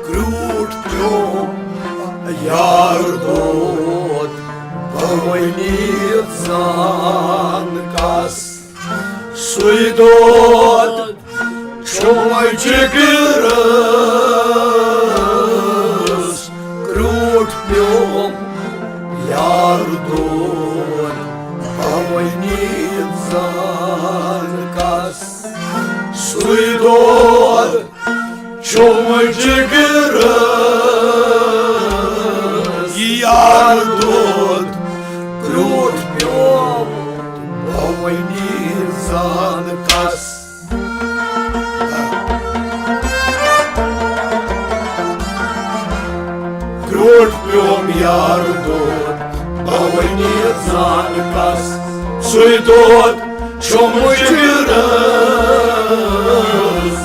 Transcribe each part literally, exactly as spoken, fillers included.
کرٛوٗٹھ پیوٚم یار دود، بہٕ ؤنِتھ زان کس۔ سُے دود چھُم جِگرس، کرٛوٗٹھ پیوٚم یار دود، بہٕ ؤنِتھ زان کس۔ سُے دود چھُم جِگرس، یار دود، کرٛوٗٹھ پیوٚم، بہٕ ؤنِتھ زان کس۔ کرٛوٗٹھ پیوٚم یار دود، بہٕ ؤنِتھ زان کس۔ سُے دود چھُم جِگرس،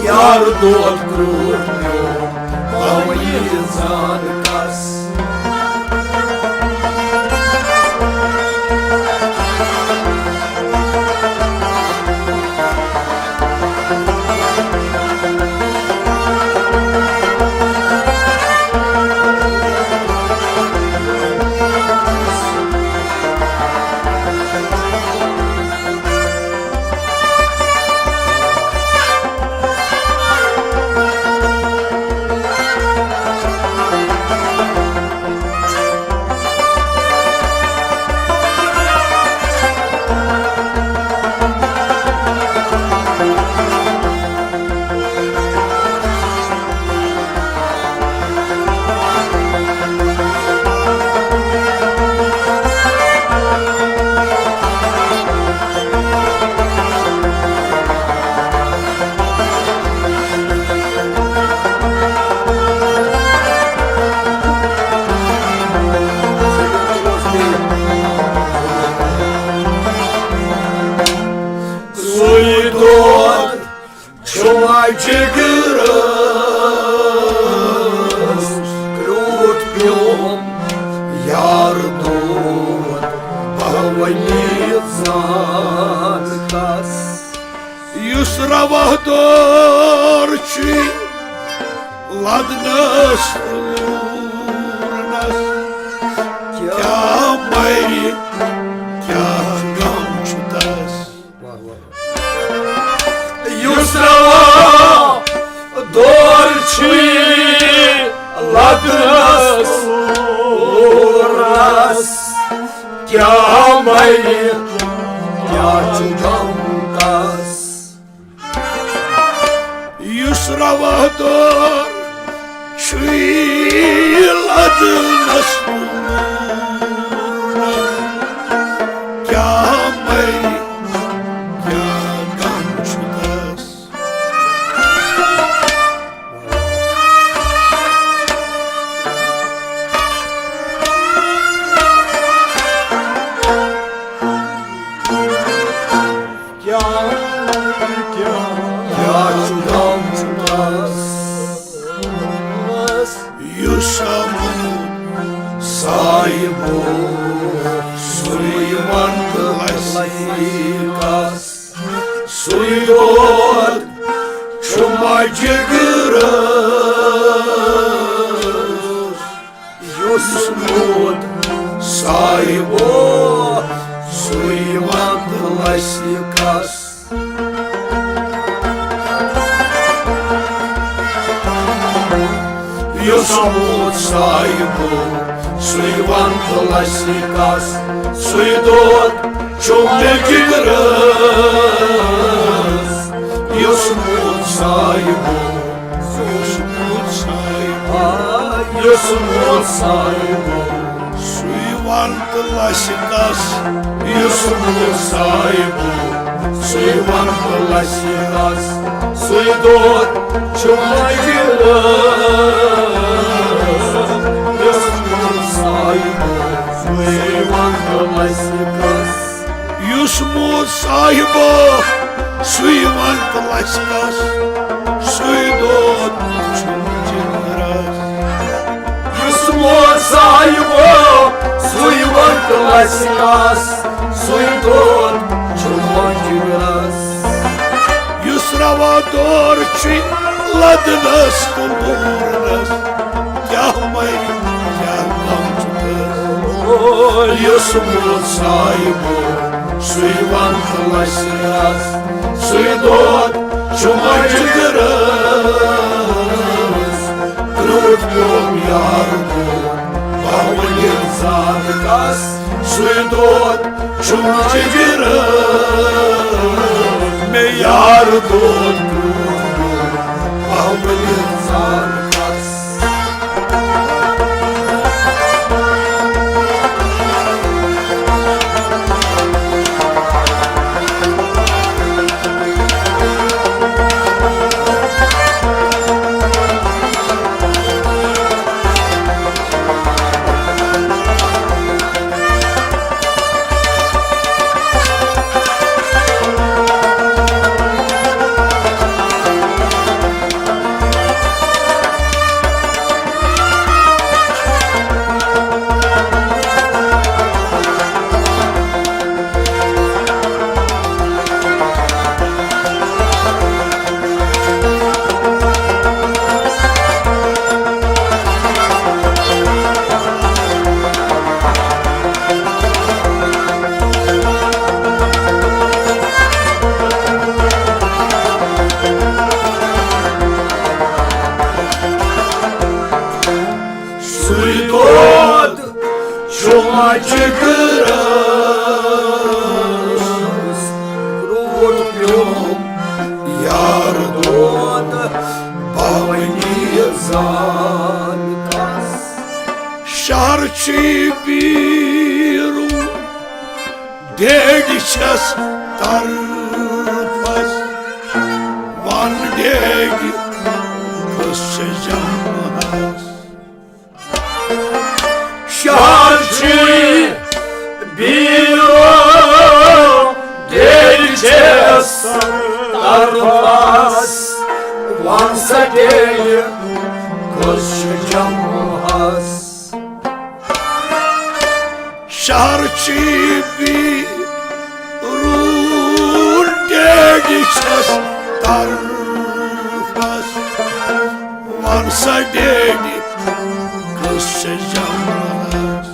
یار دود، کرٛوٗٹھ پیوٚم، بہٕ ؤنِتھ زان کس۔ سُے دود چھُم جِگرس، کرٛوٗٹھ پیوٚم یار دود، بہٕ ؤنِتھ زان کس۔ یُس روا دور چھُ لدنس تورنس، کیٛاہ مرِ، کیٛاہ غم چھُ تس۔ یُس روا دور چھُ لدنس تورنس، کیٛاہ مرِ، کیٛاہ چھُ غم تس۔ یُس روا دور چھُ لدنس تورنس، کیٛاہ مرِ، کیٛاہ غم چھُ تس۔ کیٛاہ، کیٛاہ، کیٛاہ چھُ غم تس؟ یُس آمُت صاحبو، سُے ونٛدٕ لسہِ کس۔ سُے دود چھُم جِگرس، یُس موٗد صاحبو، سُے ونٛدٕ لسہِ کس۔ یُس موٗد صاحبو، سُے ونٛدٕ لسہِ کس۔ سُے دود چھُم جِگرس، یُس موٗد صاحبو، یُس موٗد صاحبو، یُس موٗد صاحبو، سُے ونٛدٕ لسہِ کس۔ یُس موٗد صاحبو، سُے ونٛدٕ لسہِ کس۔ سُے دود چھُم جِگرس، یُس موٗد صاحبو، سُے ونٛدٕ لسہِ کس۔ یُس موٗد صاحبو، سُے ونٛدٕ لسہِ کس۔ سُے دود چھُم جِگرس۔ یُس موٗد صاحبو، سُے ونٛدٕ لسہِ کس۔ سُے دود چھُم جِگرس۔ یُس روا دور چھُ لدنس تہٕ لورنس، سُہ موسایہِ گوٚو، سُے وَن لَسہِ رَس، سُے دود چھُ مَجہِ گرٛس۔ کرٛوٗٹھ پیوٚم یار گوٚو، باوٕنہِ زاد کَس، سُے دود چھُ مَجہِ گرٛس۔ مےٚ یار دود کرٛوٗٹھ پیوٚم، باوٕنہِ زاد کَس۔ سُے دود چھُ مَجہِ گرٛس، کرٛوٗٹھ پیوٚم یار دود، باوٕنہِ زاد کَس۔ شہر چھُ بیٖروٗ، ڈیڈِ چھَس طرفَس، وَن ڈیڈِ، کٔژ چھِ جمعس؟ شہر چھُ بیٖروٗ، ڈیڈِ چھَس طرفَس، وَن سا ڈیڈِ، کٔژ چھِ جمعس؟ شہر چھُ بیٖروٗ، ڈیڈِ چھَس طرفَس، وَن سا ڈیڈِ، کٔژ چھِ جمعس؟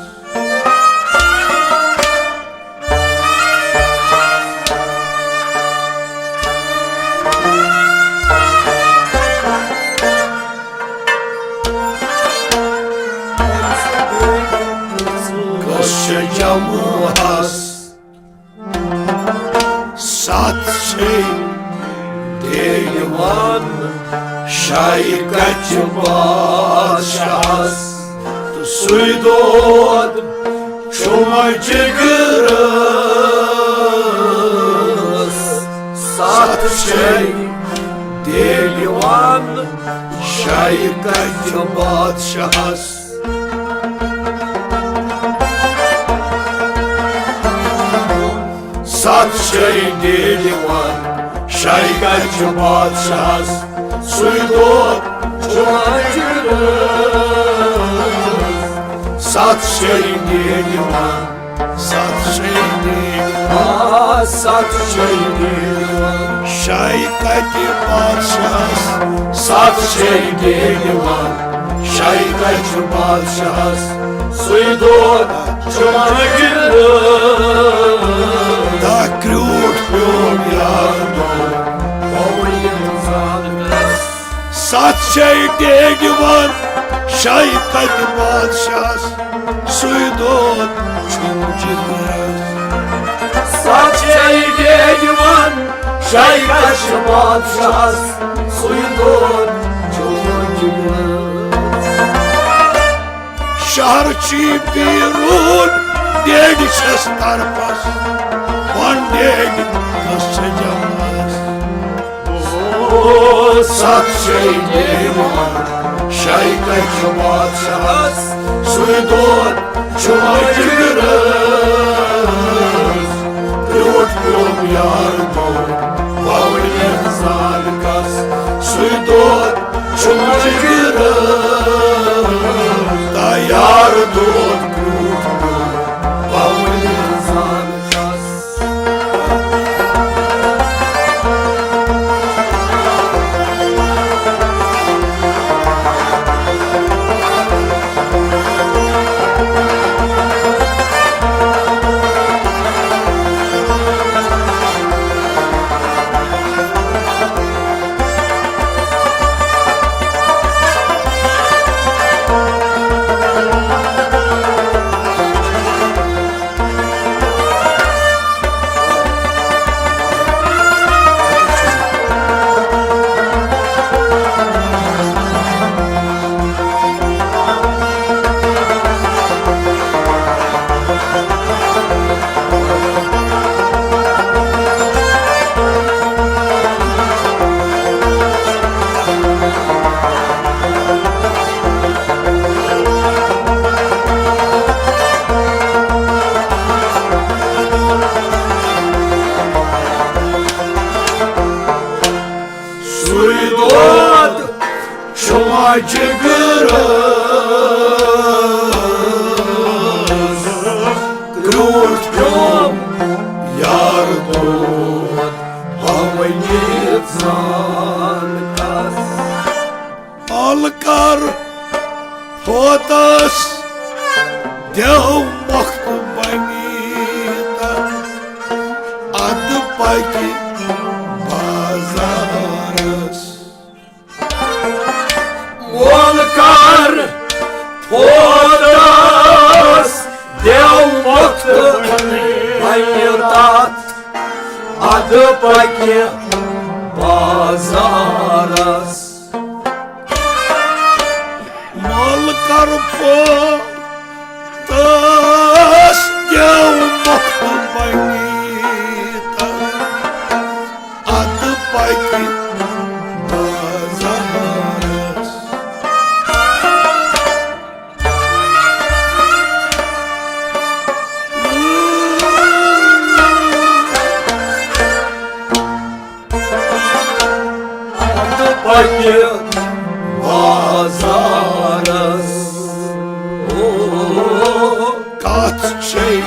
کٔژ چھِ جمعس؟ ستھ چھے ڈیڈِ وَن شاہہِ کَچہِ بادشاہس، تہٕ سُے دود چھُ مَجہِ گرٛس۔ ستھ چھے ڈیڈِ وَن شاہہِ کَچہِ بادشاہس۔ ستھ چھے ڈیڈِ وَن شاہہِ کَچہِ بادشاہس، سُے دود چھُ مَجہِ گرٛس۔ ستھ چھے ڈیڈِ وَن، ستھ چھے ڈیڈِ وَن، آ، ستھ چھے ڈیڈِ وَن شاہہِ کَچہِ بادشاہس۔ ستھ چھے ڈیڈِ وَن شاہہِ کَچہِ بادشاہس، سُے دود چھُ مَجہِ گرٛس۔ دَہ کرٛوٗٹھ پیوٚم یار دود، پوٚو یِم زاد کَس۔ ستھ چھے ڈیڈِ وَن شاہہِ کَچہِ بادشاہس، سُے دود چھُ مَجہِ گرٛس۔ ستھ چھے ڈیڈِ وَن شاہہِ کَچہِ بادشاہس، سُے دود چھُ مَجہِ گرٛس۔ شہر چھُ بیٖروٗ، ڈیڈِ چھَس طرفَس، وَن ڈیڈِ، کٔژ چھِ جمعس؟ ستھ چھے ڈیڈِ وَن شاہہِ کَچہِ بادشاہس، سُے دود چھُ مَجہِ گرٛس۔ کرٛوٗٹھ پیوٚم یار دود، وَوٕنہِ زاد کَس، سُے دود چھُ مَجہِ گرٛس۔ تہٕ یار دود کرٛوٗٹھ پیوٚم، وَوٕنہِ زاد کَس۔ جگرس، کرٛوٗٹھ پیوم یار دود، بہٕ ؤنِتھ زان کس۔ مال کر فوتس، دیو مۄکھ بنی تس، ادٕ پکہِ بازارس۔ مول کر فوتس، دیو مۄکھ بنہِ تس، ادٕ پکہِ بازارس۔ مال کر فوتس، دیو مۄکھ بنی تس، ادٕ پکہِ بازارس۔ ادٕ پکہِ بازارس۔ او، کتھ چھے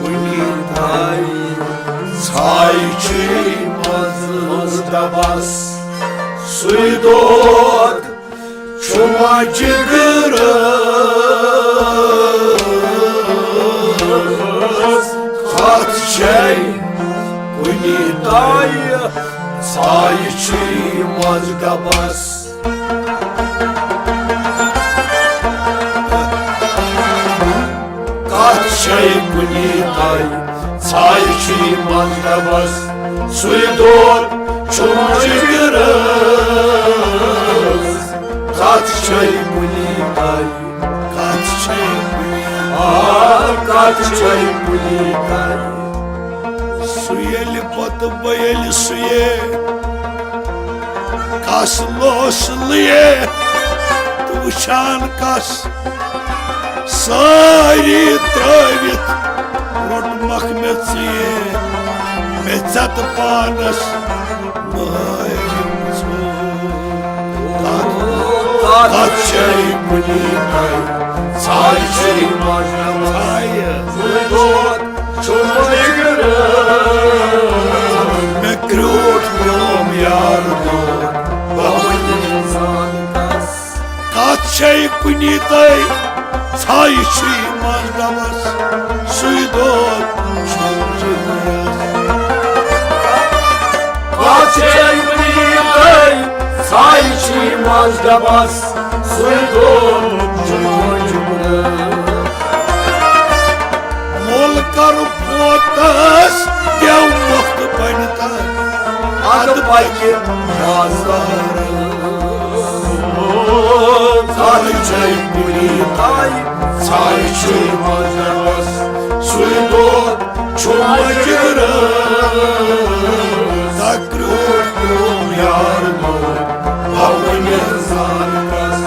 کُنہِ تانۍ، ژھایہِ چھے منٛز دبس۔ سُے دود چھُ ما جگرس، کتھ چھے کُنہِ تانۍ، ژھایہِ چھے منٛز دبس۔ کتھ چھے کُنہِ تانۍ، ژھایہِ چھے منٛز دبس۔ سُے دود چھُ ما جگرس، کتھ چھے کُنہِ تانۍ، کتھ چھے کُنہِ، آ، کتھ چھے کُنہِ تانۍ۔ سُہ ییٚلہِ پتہٕ بہٕ ییٚلہِ سُیے، کس لوس لُیے تہٕ وٕچھان کس سٲری ترٲوِتھ روٚٹمکھ مےٚ ژیٖرۍ، مےٚ ژےٚ تہٕ پانس مٲرۍ ژوٗر۔ کتھ، کتھ چھے کُنہِ تانۍ، ژھایہِ چھے منٛز دبس۔ ژھایہِ۔ سُے دود چھُ ما جگرس، مےٚ کرٛوٗٹھ پیوم یار دود، بہٕ ؤنِتھ زان کس۔ کتھ چھے کُنہِ تانۍ، ژھایہِ چھے منٛز دبس، سُے دود چھُ جگرس۔ کتھ چھے کُنہِ تانۍ، ژھایہِ چھے منٛز دبس، سُے دود چھُ جگرس۔ مول کر فوتس، دیو مۄکھ بنہِ تس، ادٕ پکہِ بازار۔ ژھایہِ چھے کُنہِ تانۍ، ژھایہِ چھے منٛز دبس، سُے دود چھُ ما جگرس۔ کرٛوٗٹھ پیوم یار دود، بہٕ ؤنِتھ زان کس۔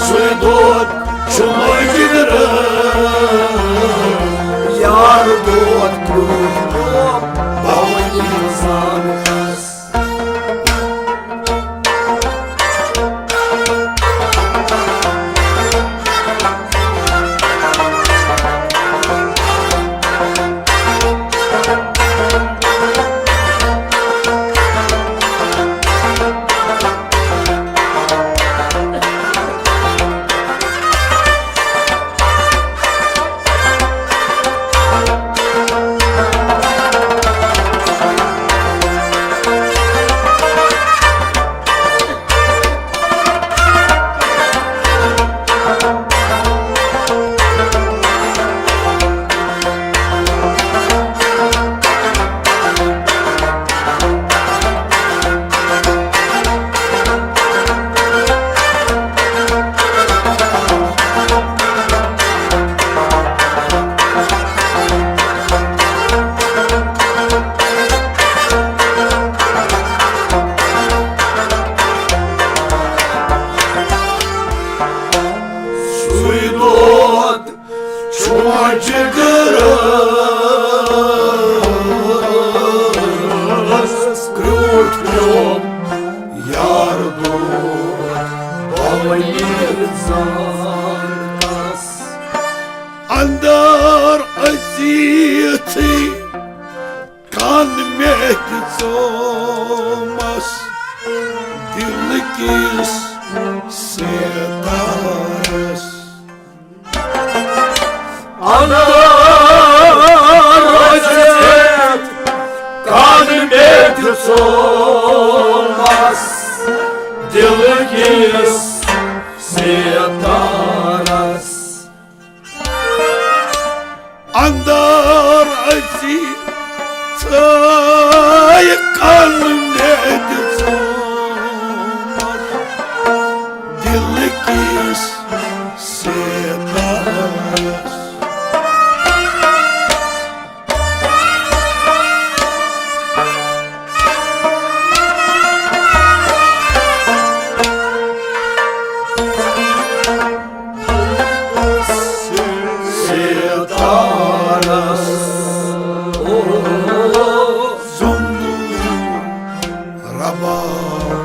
سُے دود چھُ ما جگرس، یار دود کرٛوٗٹھ پیوم، بہٕ ؤنِتھ زان کس۔ سُے دود چھُ جگرس، کرٛوٗٹھ پیوم یار دود۔ اندر اژیتھٕے کن مےٚ تہِ ژومس دل کِس ستارس۔ اندر اژیتھ کن مےٚ تہِ ژومس دل کِس ستارس۔ اندر اژی ژٲے کن مےٚ دِژمت دل کِس ستارس۔ ستارس۔ او زنبور رباب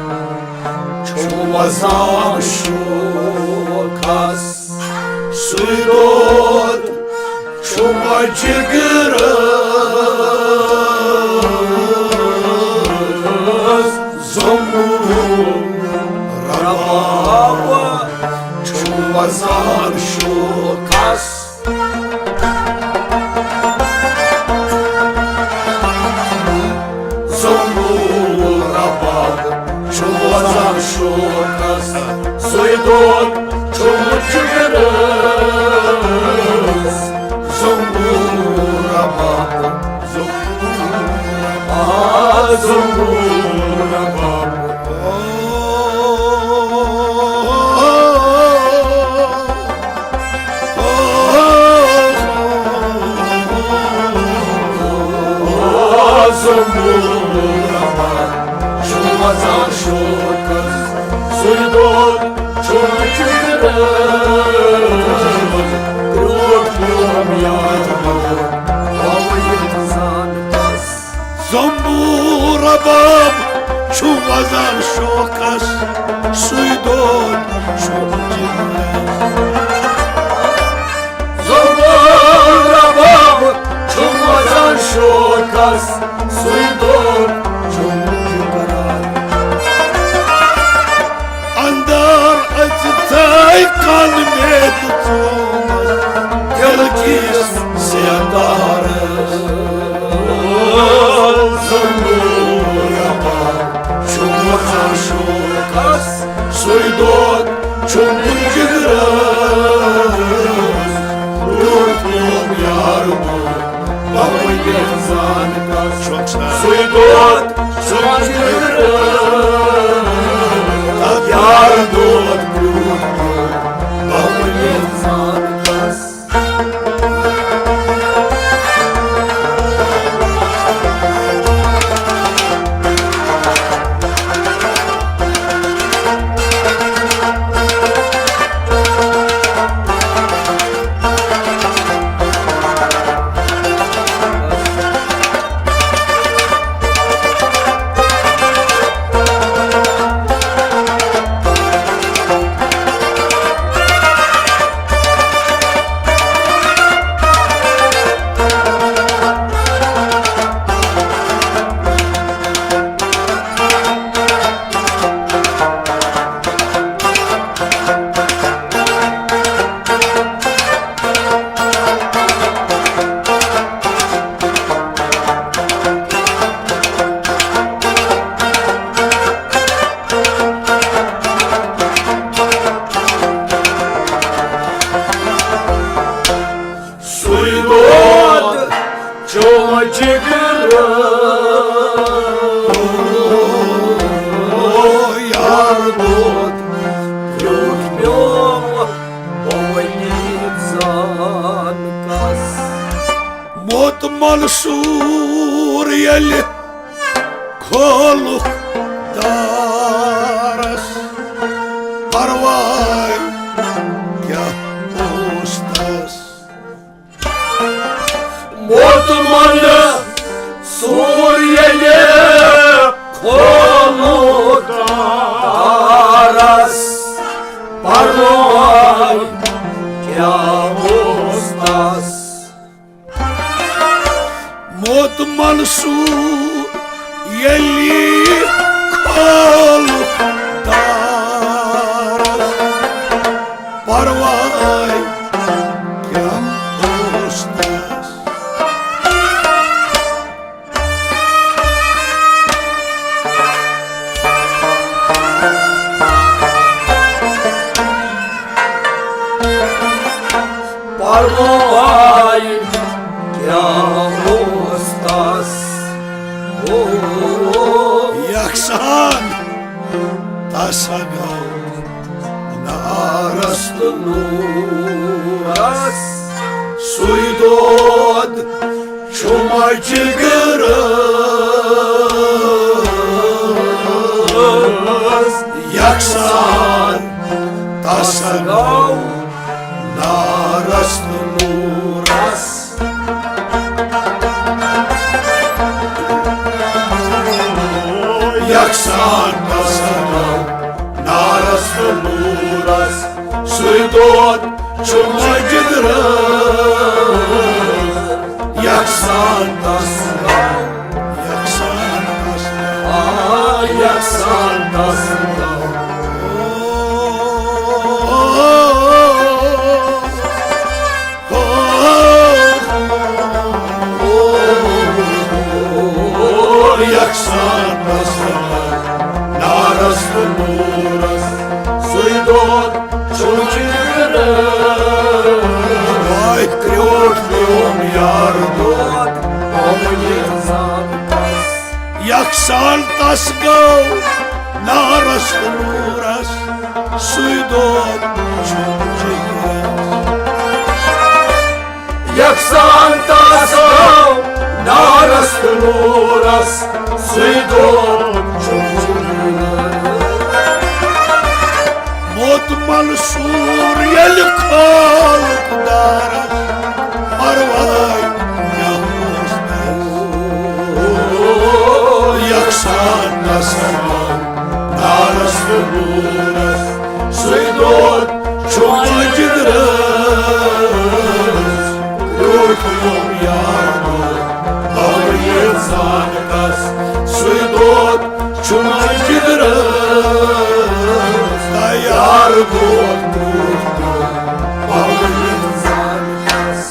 چھُ وزان شوقس، سُے دود چھُ مےٚ جگرس۔ زنبور رباب چھُ وزان شوقس۔ زنبور رباب چھُ وزان شوقس، سُے دود چھُ جگرس۔ زنبور رباب، زنبور رباب، زنبور رباب۔ زنبور رباب چھُ وزان شوقس، سُے دود چھُ جگرس۔ برٛونٛٹھ پیوٚم یاد، بہٕ وۄنۍ زانہٕ بس۔ زنبور رباب چھُ وزان شوقس، سُے دود چھُ جگرس۔ زنبور رباب چھُ وزان شوقس، سُے دود چھُ جگرس۔ اندر اژ تھٲے کن مےٚ تہِ ژومس دل کِس ستارس۔ زنبور رباب چھُ وزان شوقس، سُے دود چھُ جگرس۔ برٛونٛٹھ پیوٚم یاد، بہٕ وۄنۍ زانہٕ بس۔ سُے دود چھُ جگرس۔ یار دود برٛونٛٹھ پیوٚم، بہٕ وۄنۍ زانہٕ بس۔ سُے دود چھُ جگرس۔ یار دود برٛونٛٹھ پیوٚم، بہٕ وۄنۍ زانہٕ کس۔ موت منصور ییٚلہِ کھولُکھ دارس، پرواے کیٛاہ اوس تس؟ موت منصور ییٚلہِ کھولُکھ دارس، پرواے کیٛاہ اوس تس؟ موت منصور ییٚلہِ کھول دارس، پرواے کیٛاہ اوس تس؟ پرواے کیٛاہ اوس تس؟ او، یکسان تس گوٚو نارس تہٕ نوٗرس سُے دود چھُ مجہِ گرس یکسان تس گوٚو نارس تہٕ نوٗرس۔ یکسان تس گوٚو نارس تہٕ نوٗرس، سُے دود چھُ مجہِ گرس۔ یکسان تس گوٚو، یکسان تس گوٚو، آ، یکسان تس گوٚو۔ یکسان تس نارس تہٕ نوٗرس، سُے دود چھُ جگرس۔ واے کرٛیوٗٹھ میون یار دود، پاوٕنۍ زان تس۔ یکسان تس گوٚو نارس تہٕ نوٗرس، سُے دود چھُ جگرس۔ یکسان تس گوٚو نارس تہٕ نوٗرس، سُے دود چھُ جگرس۔ موت منصور ییٚلہِ کھولُکھ دارس، پرواے کیٛاہ اوس تس؟ یکسان تس گوٚو نارس تہٕ نوٗرس، سُے دود چھُ جگرس۔ کرٛیوٗٹھ میون یار دود، پاوٕنۍ زان تس، سُے دود چھُ جگرس۔ یار دود کرٛیوٗٹھ میون، پاوٕنۍ زان تس۔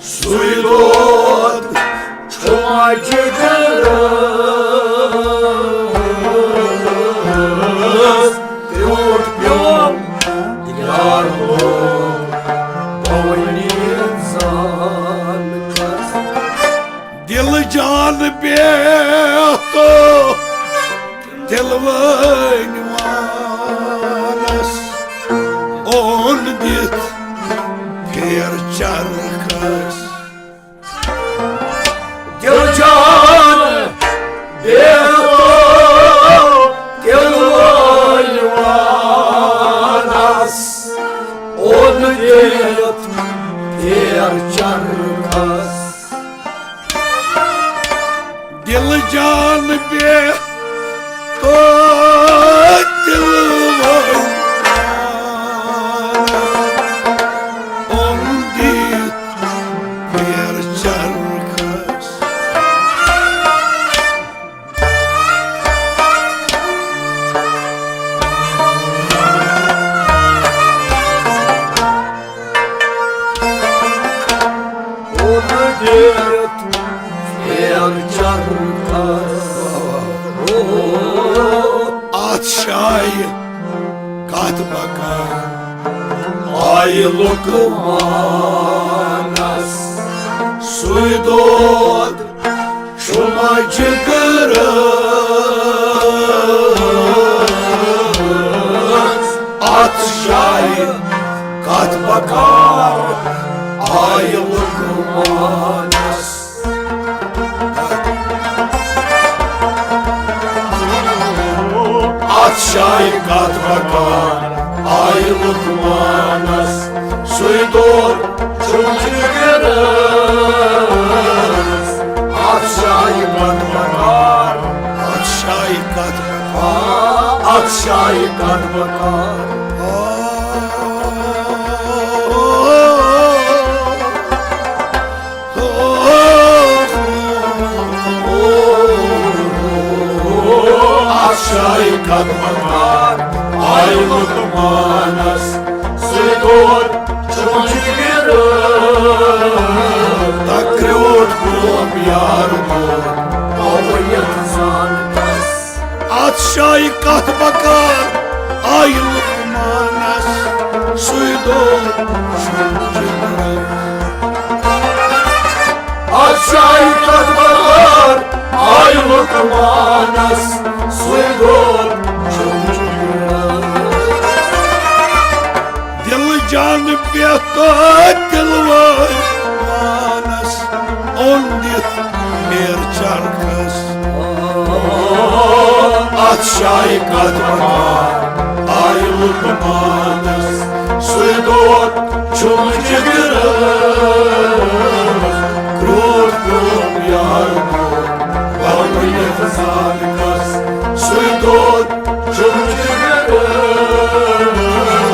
سُے دود چھُ مجہِ گرس، کرٛیوٗٹھ پیوم یار لوگ، پاوٕنۍ زان تس۔ دل جان بیتو دلوٲنۍ وانس، اوٚن دِتھ پھیر چرخس۔ دل جان بیتو دلوٲنۍ وانس، اوٚن دِتھ پھیر چرخس۔ دل جان بے تو دل وٲلۍ اوٚن دِتھ کتھ بکار آیہِ لقمانس سُے دود چھُ مجہِ گرس۔ اتھ جایہِ کتھ بکار آیہِ لقمانس۔ اتھ جایہِ کتھ بکار آیہِ لقمانس سُے دود چھُ جگرس۔ اتھ جایہِ کتھ بکار، اتھ جایہِ کتھ بکار، اتھ جایہِ کتھ بکار۔ اتھ جایہِ کتھ بکار آیہِ لقمانس سُے دود چھُ جگرس۔ تکریوٗٹھ پیوم یار دود پاوٕ یتھ زانکس۔ اتھ جایہِ کتھ بکار آیہِ لقمانس سُے دود چھُ جگرس۔ اتھ جایہِ کتھ بکار آیہِ لقمانس سُے دود چھُ جگرس۔ دل جان پٮ۪تھ دلوٲرۍ پانس اوٚن دِتھ میر چرخس۔ اتھ جایہِ کتھ بکار آیہِ لقمانس سُے دود چھُم جگرس۔ کرٛوٗٹھ پیوم یار دود پاوٕ یتھ زانکس سُے دود چھُم جگرس۔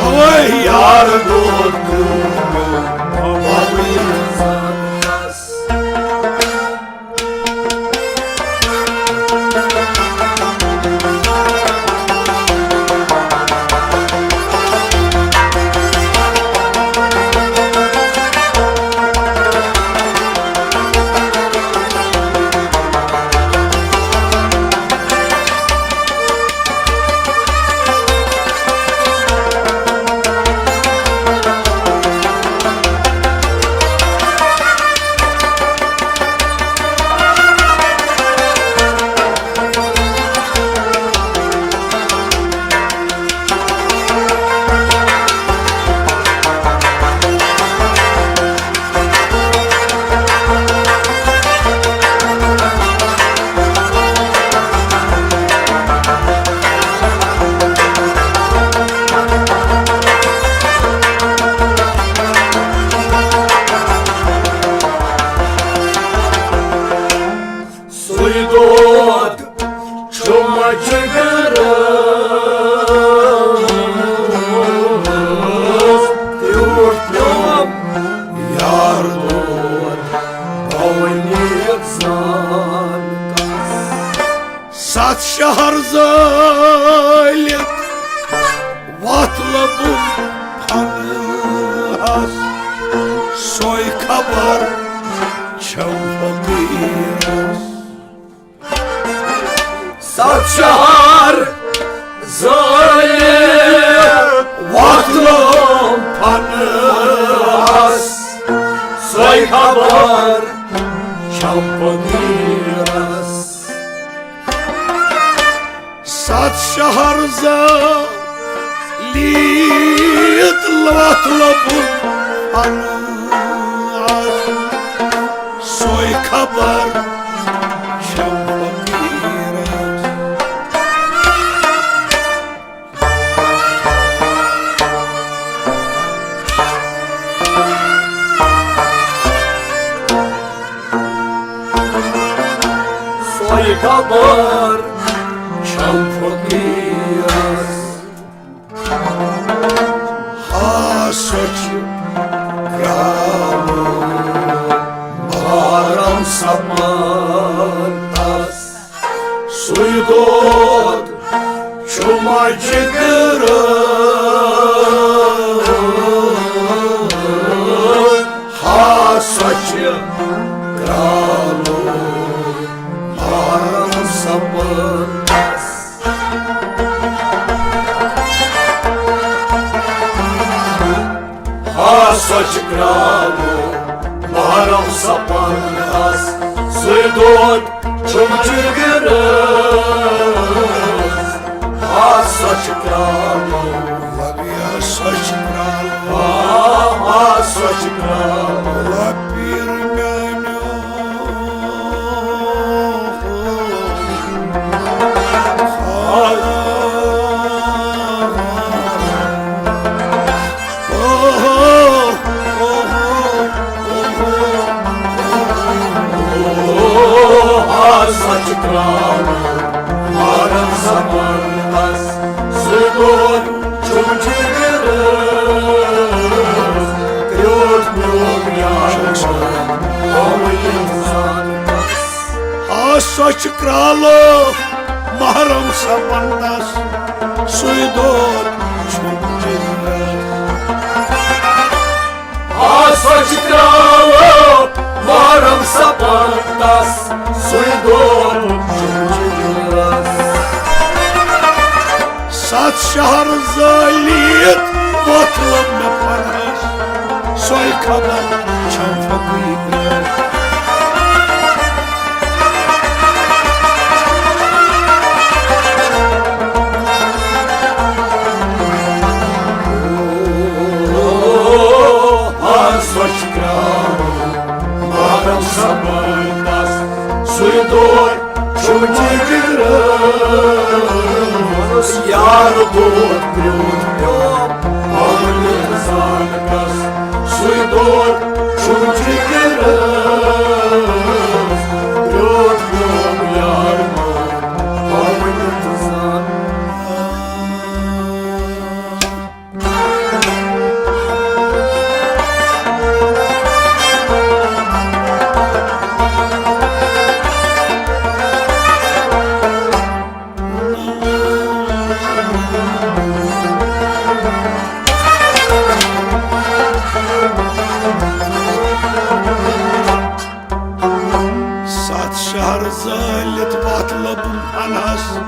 اوے یار دود کرٛوٗٹھ پیوم پاوٕ یتھ زانکس۔ سُے دود چھُ مجہِ گرس، کرٛوٗٹھ پیوم یار دود پاوٕ یتھ زانکس۔ ستھ شہر زٲلِتھ وتھ لبُن فنہس، سۄے خبر چھم فقیرس۔ ستھ شہر زٲلِتھ وتھ لبُن فنہس، سۄے خبر چھم فقیرس۔ ستھ شہر زٲلِتھ وتھ لبُن فنہس، سۄے خبر چھم فقیرس۔ سۄے خبر چھم فقیرس۔ ہا سۄ چھِ گرٛاوُن محرم سپنس، سُے دود چھُ مجہِ گرس۔ ہا سۄ چھِ گرٛاوُن محرم سپنس۔ سۄچہِ کرٛالو محرم سپنس، سُے دۄد چھُم جِگرس۔ آ سۄچہِ کرٛالو، لبیا سۄچہِ کرٛالو۔ آ، آ سۄچہِ کرٛالو۔ لبیر میانیو۔ آ۔ آ سۄچہِ کرٛالو محرم سپنس، سُے دۄد چھُم جِگرس۔ کرٛیوٗٹھ میون یار، آمُت اِنسانس۔ آ سۄچہِ کرٛالو محرم سپنس، سُے دۄد چھُم جِگرس۔ آ سۄچہِ کرٛالو محرم سپنس، سُے دۄد چھُم جِگرس۔ ستھ شہر زٲلِتھ وۄتھ لوٚب مےٚ پنہس، سۄے خبر چھم فقیٖرس۔ آ سۄچہِ کرٛالو محرم سپنس، سُے دۄد چھُم جِگرس۔ یار دۄد کرٛیوٗٹھ پیوٚو آمُت زانکس، سُے دۄد چھُم جِگرس۔ کرٛیوٗٹھ پیوٚو یار دۄد آمُت زانکس۔ ستھ شہر زٲلِتھ وتھ لٔبٕم انہس،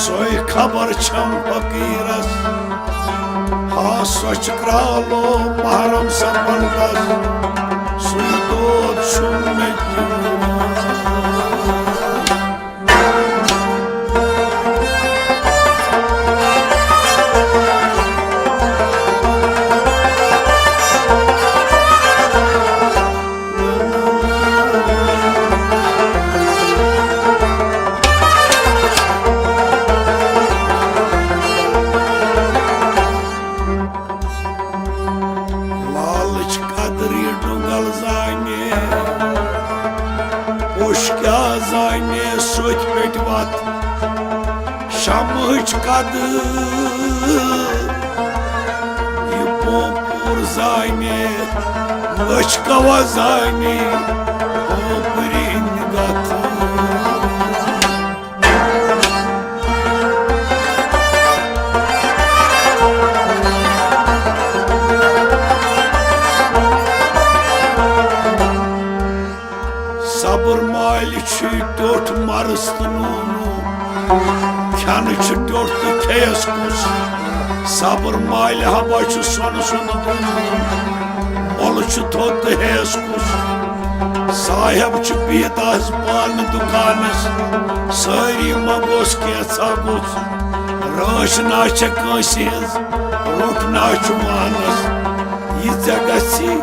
سۄے خبر چھم فقیرس۔ ہا سۄچہِ کرٛالو محرم سپنس، سُے دۄد چھُم مےٚ جِگرس۔ لالٕچ قدرِ ڈُنگل زانے، پوٚش کیٛاہ زانے سُتھۍ پیٚٹھۍ وتھ۔ شمہٕچ قدٕر یہِ پوپُر زانے، أچھ کوا زانے پوپُرِنۍ گتھٕ۔ صبر مالہِ چھُے ٹیوٚٹھ مرٕژ تہٕ نوٗنہٕ، کھٮ۪نہٕ چھُ ٹیوٚٹھ تہٕ کھیٚیَس کُس۔ صبر مالہِ ہبا چھُ سۄنہٕ سُنٛد دوٗن، مۄلہٕ چھُ تھوٚد تہٕ ہیٚیَس کُس۔ صاحب چھُ بِہِتھ آز پانہٕ دُکانَس، سٲری منٛگوس کینٛژھا گوٚژھ۔ رٲچھ نا چھےٚ کٲنٛسہِ ہٕنٛز، روٚٹ نا چھُ وانَس۔ یہِ ژےٚ گژھی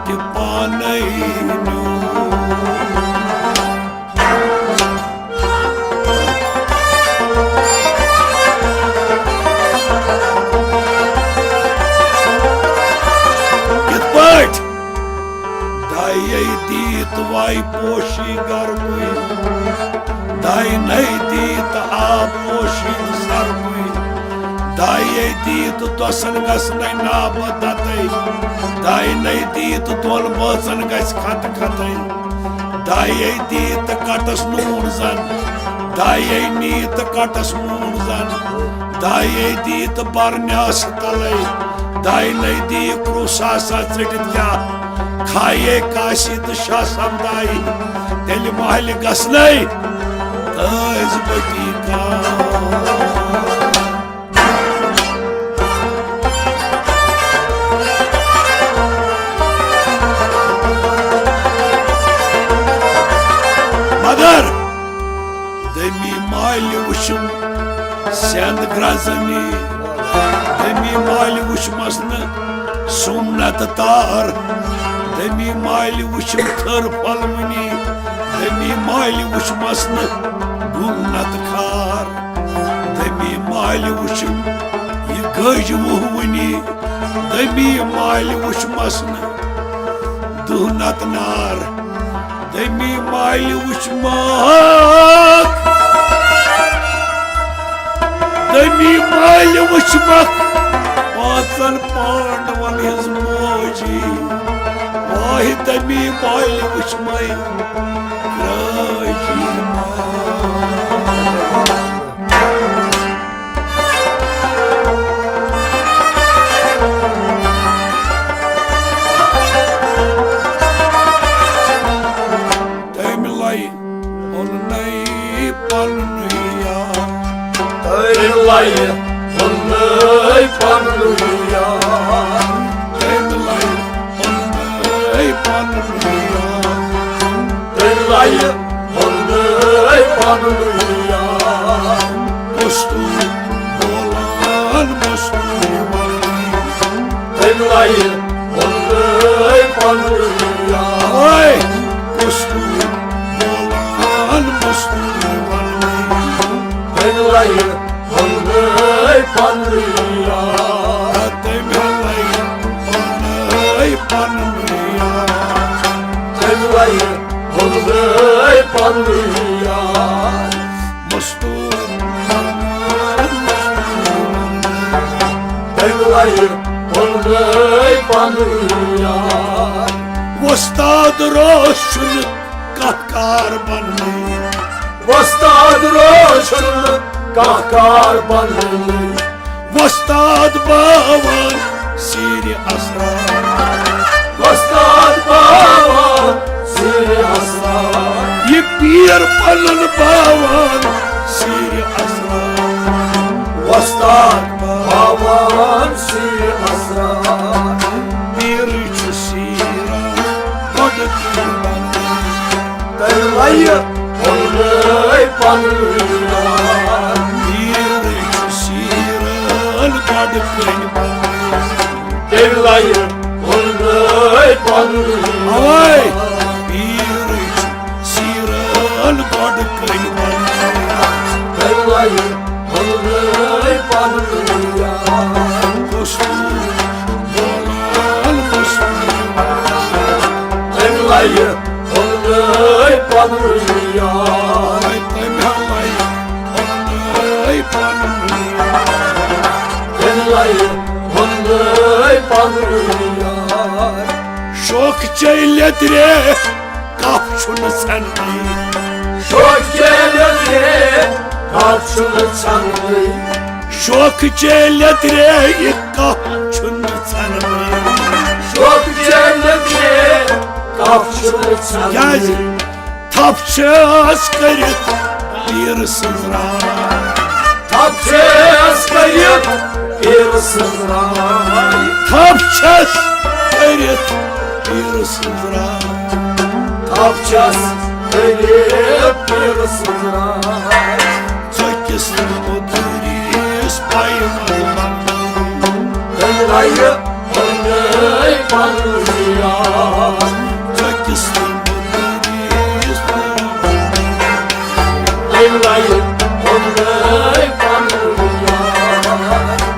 تہِ پانے نیوٗن۔ کِتھ پٲٹھۍ؟ دایے دیٖت واے پوشی گرمٕے، داینَے دیٖت آب پوشی سرمٕے۔ دایے دیٖت دۄسن گژھنَے نابہٕ دَتَے، داینَے دیٖت دۄن بٲژن گژھِ کھتہٕ کھتَے۔ دایے دیٖت کٹس نوٗن زن، دایے نیٖت کٹس نوٗن زن، دایے دیٖت برنیاس تلے، داینَے دیٖت کرٛوساسا ژٔٹِتھ کیٛاہ کھایے کاسی تہٕ شاہ سپداے۔ تیٚلہِ محلہِ گژھنَے تٲج بٔٹی کار۔ زنی۔ دمی مالہِ وُچھمس نہٕ سومنت تار۔ دمی مالہِ وُچھم تھٔر پھۄلوٕنی۔ دمی مالہِ وُچھمس نہٕ گُل نت کھار۔ دمی مالہِ وُچھم یہِ گٔج وُہوٕنی۔ دمی مالہِ وُچھمس نہٕ دُہ نت نار۔ دمی مالہِ وُچھمکھ، دمی مالہِ وُچھمکھ پانٛژن پانڈون ہٕنٛز موجی۔ واے دمی مالہِ وُچھمے کرٲجی ماے۔ تٔمۍ لَیہِ اوٚننَے پَنُن یار۔ تٔمۍ لَیہِ اوٚننَے پَنُن یار۔ تٔمۍ لَیہِ اوٚننَے پَنُن یار۔ تٔمۍ لَیہِ اوٚننَے پَنُن یار۔ مستوٗر بولان مستوٗر وَنٕے۔ تٔمۍ لَیہِ اوٚننَے پَنُن یار۔ اوے، مستوٗر بولان مستوٗر وَنٕے۔ تٔمۍ لَیہِ اوٚننَے پَنُن یار۔ تٔمۍ لَیہِ اوٚننَے پَنُن یار۔ تٔمۍ لَیہِ اوٚننَے پَنُن یار۔ مستوٗر۔ تٔمۍ لَیہِ اوٚننَے پَنُن یار۔ وۄستاد روش چھُنہٕ کانٛہہ کار بَننٕے۔ وۄستاد روش چھُنہٕ کانٛہہ کار بَننٕے۔ وۄستاد باوان سیٖرِ اسرار۔ وۄستاد باوان سیٖرِ اسرار۔ یہِ پیٖر پَنُن باوان سیٖرِ اسرار۔ وۄستاد باوان سیٖرِ اسرار۔ پیٖرٕے چھُ سیٖران گۄڈٕ تٔمۍ بَنٲو۔ تٔمۍ لَیہِ اوٚننَے پَنُن یار۔ پیٖرٕے چھُ سیٖران گۄڈٕ کٔمۍ بَنٲو۔ تٔمۍ لَیہِ اوٚننَے پَنُن یار۔ اوے، پیٖرٕے چھُ سیٖران گۄڈٕ کٔمۍ بَنٲو۔ تٔمۍ لَیہِ اوٚننَے پَنُن یار۔ کُس بولان مستوٗر۔ تٔمۍ لَیہِ اوٚننَے پَنُن یار۔ تٔمۍ لَیہِ اوٚننَے پَنُن یار۔ تٔمۍ لَیہِ اوٚننَے پَنُن یار۔ شوقہٕ چے لیٚدرِ کَپھ چھُنہٕ ژھٮ۪ننٕے۔ شوقہٕ چے لیٚدرِ کَپھ چھُنہٕ ژھٮ۪ننٕے۔ شوقہٕ چے لیٚدرِ یہِ کَپھ چھُنہٕ ژھٮ۪ننٕے۔ شوقہٕ چے لیٚدرِ کَپھ چھُنہٕ ژھٮ۪ننٕے۔ کیٛازِ؟ تھپھ چھَس کٔرِتھ پیٖرٕ سٕنٛز راے۔ تھپھ چھَس کٔرِتھ پیٖرٕ سٕنٛز راے۔ تھپھ چھَس کٔرِتھ پیٖرٕ سٕنٛز راے۔ تھپھ چھَس کٔرِتھ پیٖرٕ سٕنٛز راے۔ ژٔکِس تہٕ مُدریٖس پَیوَنٛد بَنٲو۔ تٔمۍ لَیہِ اوٚننَے پَنُن یار۔ ژٔکِس تہٕ مُدریٖس پَیوَنٛد بَنٲو۔ تٔمۍ لَیہِ اوٚننَے پَنُن یار۔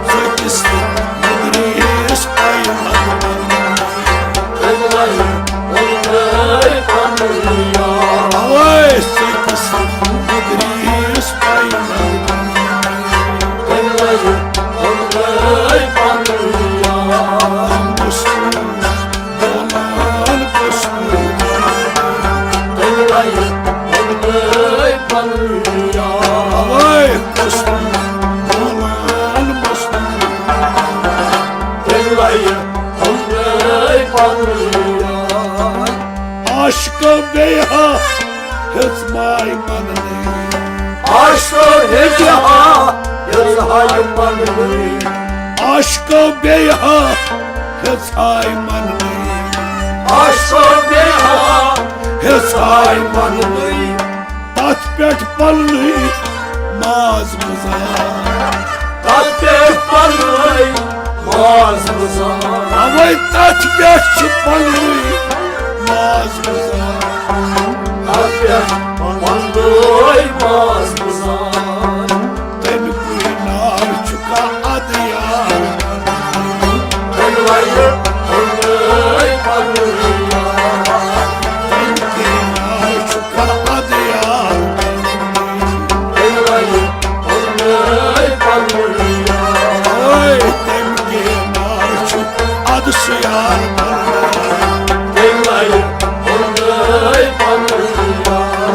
ژٔکِس تہٕ مُدریٖس پَیوَنٛد بَنٲو۔ تٔمۍ لَیہِ اوٚننَے پَنُن یار۔ اوے، ژٔکِس تہٕ مُدریٖس پَیوَنٛد بَنٲو۔ تٔمۍ لَیہِ اوٚننَے پَنُن یار۔ مستوٗر بولان مستوٗر۔ تٔمۍ لَیہِ اوٚننَے پَنُن یار۔ اوے، مستوٗر بولان مستوٗر۔ تٔمۍ لَیہِ اوٚننَے پَنُن یار۔ عاشقو بیٚیہِ ہا ہیٚژ ماے مَننٕے۔ عاشقو بیٚیہِ ہا ہیٚژ ہاے مَننٕے۔ عاشقو بیٚیہِ ہا ہیٚژ ہاے مَننٕے۔ عاشقو بیٚیہِ ہا ہیٚژ ہاے مَننٕے۔ تَتھ پٮ۪ٹھ پَلنٕے ماز مُزار۔ اوے تتھ پٮ۪ٹھ چھُ پننُے ماز گُزار۔ تتھ پٮ۪ٹھ پننُے ماز گُزار۔ تمہِ کُے نار چھُ کانٛہہ ادٕ یار۔ تمہِ لگہِ پننُے پننُے یار۔ تمہِ کُے نار چھُ کانٛہہ ادٕ یار۔ تمہِ لگہِ پننُے پننُے یار۔ اوے تمہِ کُے نار چھُ ادٕ سُہ یار۔ تمہِ لگہِ پننُے پننُے یار۔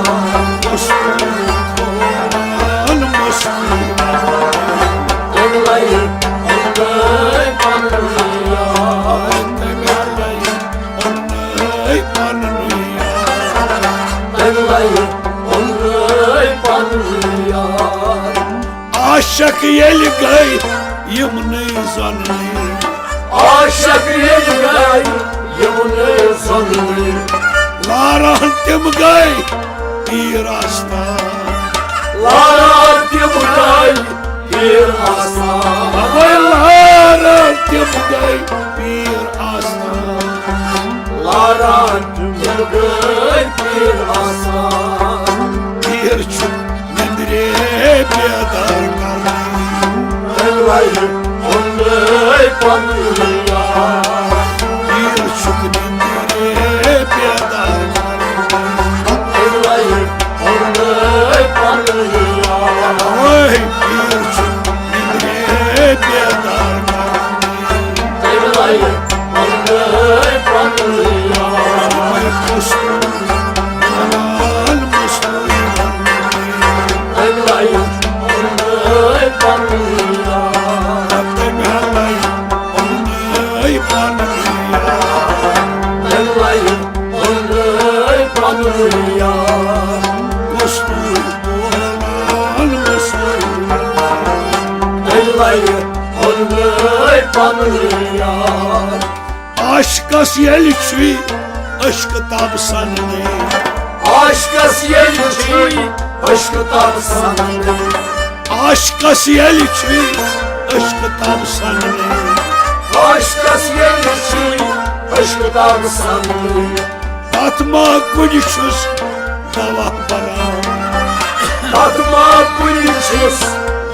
مستوٗر بولان مستوٗر۔ تمہِ لگہِ پننُے پننُے یار۔ تمہِ لگہِ پننُے پننُے یار۔ تمہِ لگہِ پننُے پننُے یار۔ عاشق ییٚلہِ گٔے یِمنٕے زۄننٕے۔ عاشق ییٚلہِ گٔے یِمنٕے زۄننٕے۔ لاران تِم گٔے پیٖر آستان۔ لاران تِم گٔے پیٖر آستان۔ اَوَے لاران تِم گٔے پیٖر آستان۔ لاران تِم گٔے پیٖر آستان۔ پیٖر چھُ نندرے بیدار کرنٕے۔ تمہِ لگہِ پننُے پننُے یار۔ پیٖر چھُکھ نندرے بیدار کرنٕے۔ تمہِ لگہِ پننُے پننُے یار۔ اوے پیٖر چھُکھ نندرے بیدار کرنٕے۔ تمہِ لگہِ پننُے پننُے یار۔ اوے مستوٗر بولان مستوٗر۔ تمہِ لگہِ پننُے پننُے یار۔ تمہِ لگہِ پننُے پننُے یار۔ تمہِ لگہِ پننُے پننُے یار۔ مستوٗر بولان مستوٗر۔ تمہِ لگہِ پننُے پننُے یار۔ عاشقس ییٚلہِ چھُے عشق تب سننٕے۔ عاشقس ییٚلہِ چھُے عشق تب سننٕے۔ عاشقس ییٚلہِ چھُے عشق تب سننٕے۔ عاشقس ییٚلہِ چھُے عشق تب سننٕے۔ تتھ ما کُنہِ چھُس دوا بنان۔ تتھ ما کُنہِ چھُس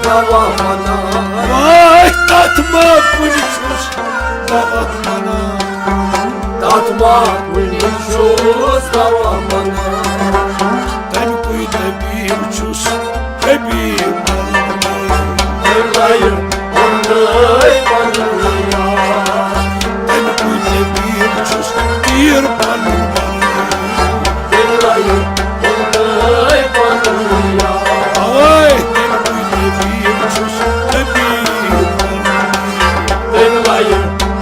دوا بنان۔ واے تتھ ما کُنہِ چھُس دوا بنان۔ تتھ ما کُنہِ چھُس دوا بنان۔ تمہِ کُے طبیب چھُس طبیب بنان۔ تمہِ لگہِ پننُے پننُے یار۔ تمہِ کُے طبیب چھُس پیٖر بنان۔ تمہِ لگہِ پننُے پننُے یار۔ اوے تمہِ کُے طبیب چھُس طبیب بنان۔ تمہِ لگہِ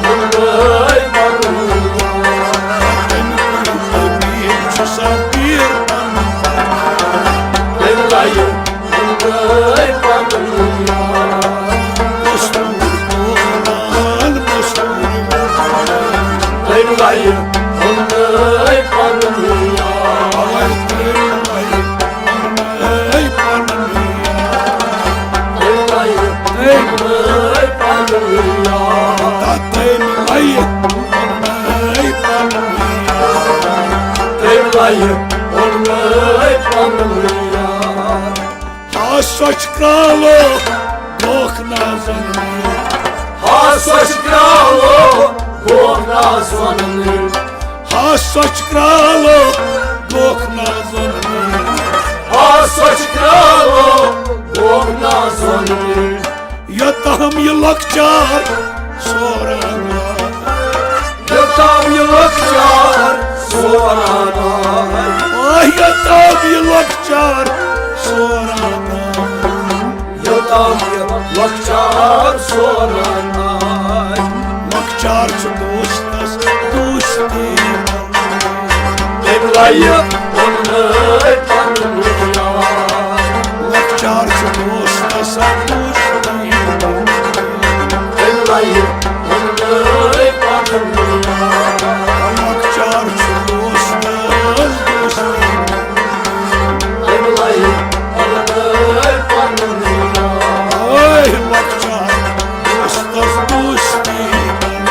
پننُے پننُے یار۔ تمہِ کُے طبیب چھُس پیٖر بنان۔ تمہِ لگہِ پننُے پننُے یار۔ مستوٗر بولان مستوٗر۔ تمہِ لگہِ پننُے پننُے یار۔ اوے تمہِ لگہِ پننُے پننُے یار۔ تمہِ لگہِ پننُے پننُے یار۔ تتھ تمہِ لگہِ پننُے پننُے یار۔ تمہِ لگہِ پننُے پننُے یار۔ ہا سۄچھ کرٛالو گوکھ نازن۔ ہا سۄچھ کرٛالو گوکھ نازن۔ ہا سۄچھ کرٛالو گوکھ نازن۔ ہا سۄچھ کرٛالو گوکھ نازن۔ یوٚتام یہِ لۄکچار سوران آے۔ یوٚتام یہِ لۄکچار سوران آے۔ آہ، یوٚتام یہِ لۄکچار سوران آے۔ یوٚتام یہِ لۄکچار سوران آے۔ لۄکچار چھُ دوستس دوستی۔ تمہِ لگہِ پننُے پننُے یار۔ لۄکچار چھُ دوستس دوستی۔ تمہِ لگہِ پننُے پننُے یار۔ لۄکچار چھُ دوستس دوستی۔ تمہِ لگہِ پننُے پننُے یار۔ اے لۄکچار دوستس دوستی۔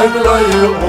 Like